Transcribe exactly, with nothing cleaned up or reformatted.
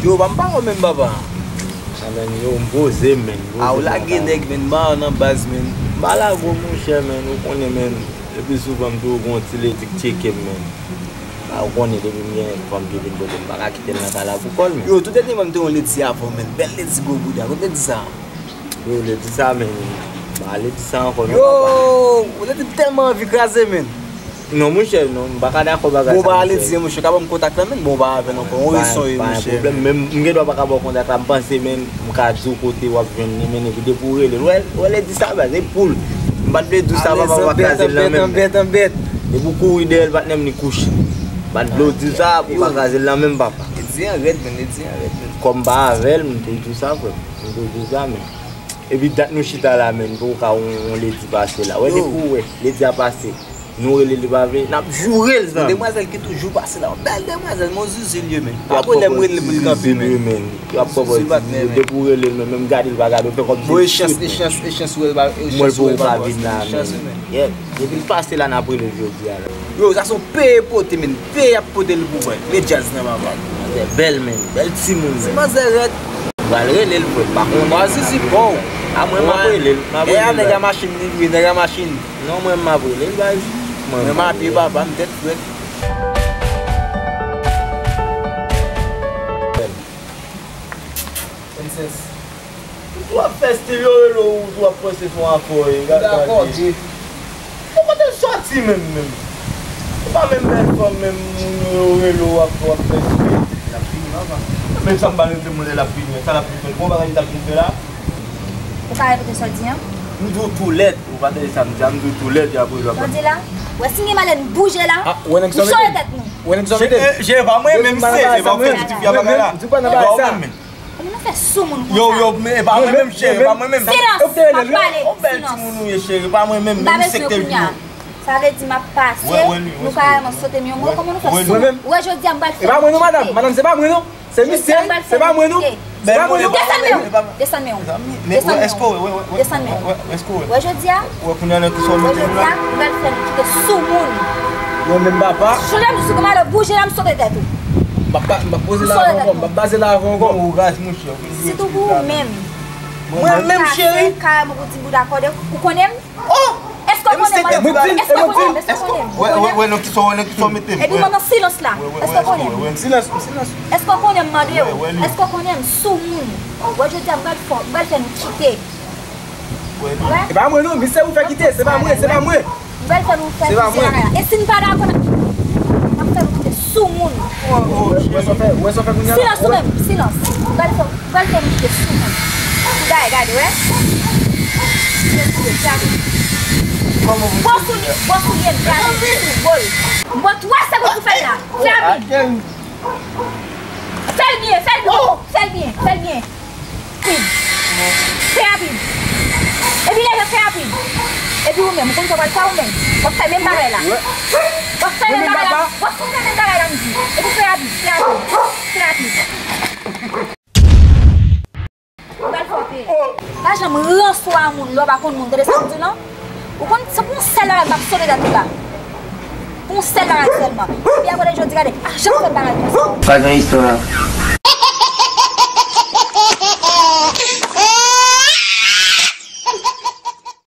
Yo, pa m pa wè menm, papa. A, men, yo, m poze, men. A, ou lage nèg, men, m pa nan baz, men. M pa lage w, monchè, men, ou konnen, men. Epi souvan, m toujou gen yon ti ledi k tcheke m, men. A, ou konnen, depi m gen fanm ki vin kote m, m pa ka kite l nan kay la pou kò l, men. Yo, tout dènyèman, m te wè yon ledi avè w, men. Bèl ledi, gwo bouda. Kote ledi sa? Yo, ledi sa, men. M pa ledi sa ankò, non, papa. Yo, ledi m tèlman anvi kraze, men. Non, monchè, non, m pa ka dakò bagay sa, monchè. Bon, ba ale di, monchè, ka ban m kontak la, men bon, ba avè l ankò. On reson, wi, monchè. Menm, m gen dwa pa ka ba w kontak la, m panse, men, m ka di w kote w ap jwenn li, men, epi depi w rele l. Wè, wè, lè di sa, baz, e poul. M pa t vle di w sa, papa, w pa kraze l nan men m. Anbèt, anbèt, anbèt. Depi w kouri dèyè l, patnè m, li kouche. M pa t vle w di w sa, pou w pa kraze l nan men m, papa. Lè di an rèd, men, lè di an rèd, men. Kòm m pa avè l, m te di w sa, frè m. M te di w sa, men. Epi dat nou chita la, men, pou w ka yon, yon ledi pase la. Wè, depi w wè, ledi a pase. Nou rele li pa vle, n ap joure l, zanmi. Demwazèl ki toujou pase la. Bèl demwazèl, men yon zuzu l ye, men. Pa pwoblèm, rele l pou l kanpe, men. Y ap pwoblèm, zuzu, patnè, men. Depi w rele l, men, menm gade l pa gade w, fè kòmsi. Bon, e chans, e chans, e chans wè l pa, e chans wè l pa vin la, men. Depi l pase la, n ap rele l jodi a la. Yo, sa se yon peye pote, men. Peye ap pote l pou mwen. Men djaz nan papa. Manzè bèl, men. Bèl timoun, men. Ti manzè rèd. M pral rele l, frè. M pa konnen. Mwa zizi, bon. A mwen, m ap rele l. M ap rele l, baz. Nèg a machin li vre, nèg a machin. Non, mwen, m ap rele l, baz. Mwen, m ap rele l. Mwen, m ap rele l, papa, m tèt frèt. Princess. Ou ap fè stil yo rele w, ou ap panse se yon afè w ye, gade. Dakò, Dye. Ou kote l sòti menm, menm? Ou pa menm bèl fanm, menm moun yo rele w, w ap, w ap fè stil. L ap vini, papa. Men sa m pa rete moun lè l ap vini an. Sa l ap vin fè? Bon bagay li t ap vin fè la? Ou ka repete sa w di an? M di w toulèt. Ou pa tande sa m di a? M di w toulèt, y ap rele w ap. Sa w di la? Wè si m gen malè, m bouje la. M sore tèt nou. Wè nèg sa w mete? Jere, pa mwen menm, se, se pa w fè ti fi a bagay la. Di pa nan bagay sa. Kòman nou fè sou moun konsa? Yo, yo, men e pa mwen menm, cheri, e pa mwen menm. Silans, m ap pale. Yon bèl timoun ou ye, cheri, e pa mwen menm, menm se k te di w. Sa vle di m ap pase, nou karèman sote m yon mò, kòman nou fè sou moun? Wè jodi a m pral fè. E pa mwen non, madanm, madanm, se pa mwen non. Se misye, se pa mwen non. Se pa mwen non. Desann men w, desann men w. Desann men w. Desann men w. Wè jodi a, wè jodi a, m pral fè nou kite sou moun. Mwen menm papa. Chonje m sou kòman lè bouje la, m sote tèt ou. M ap pa, m ap poze la avè w ankò, m ap baze la avè w ankò. Sitou pou ou menm. Mwen menm, cheri. Kase karèman pou ti bouda kòde, ou konnen m? Oh! Èske w konnen m? Èske w konnen m? Èske w konnen m? Wè, wè, wè, nan kisa w, nan kisa w mete m? Epi mwen nan silans la. Èske w konnen m? Silans, silans. Èske w konnen m mande w? Èske w konnen m sou moun? Wè jodi a m pral fè, m pral fè nou kite. E pa mwen non, misye ou fè kite, se pa mwen, se pa mwen. M pral fè nou fè fizi lakay la. E si n pa dakò, n ap fè nou kite sou moun. Wè sa w fè, wè sa w fè kounye a la. Silans ou menm, silans. M pral fè, m pral fè nou kite sou moun. Pou gade, gade, wè. Gade. Bò sou li, bò sou li, m gade sou bò l. M ba w twa segonn pou fè l la. Fè rapid. Fè l byen, fè l byen, fè l byen, fè l byen. Rapid. Fè rapid. Epi leve, fè rapid. Epi ou menm, ou konn sa w pral fè ou menm? W ap fè menm bagay la. W ap fè menm bagay la. W ap fè menm bagay la, m di. Epi fè rapid, fè rapid. Fè rapid. Ou pral fè w peye. Pa janm ranse a moun lè w pa konn moun. Tande sa m di w lan? Ou konn, se pou yon sèl bagay m p ap sote tèt ou la. Pou yon sèl bagay sèlman. Epi apre jodi, gade, pa janm fè bagay konsa. Pa gen istwa.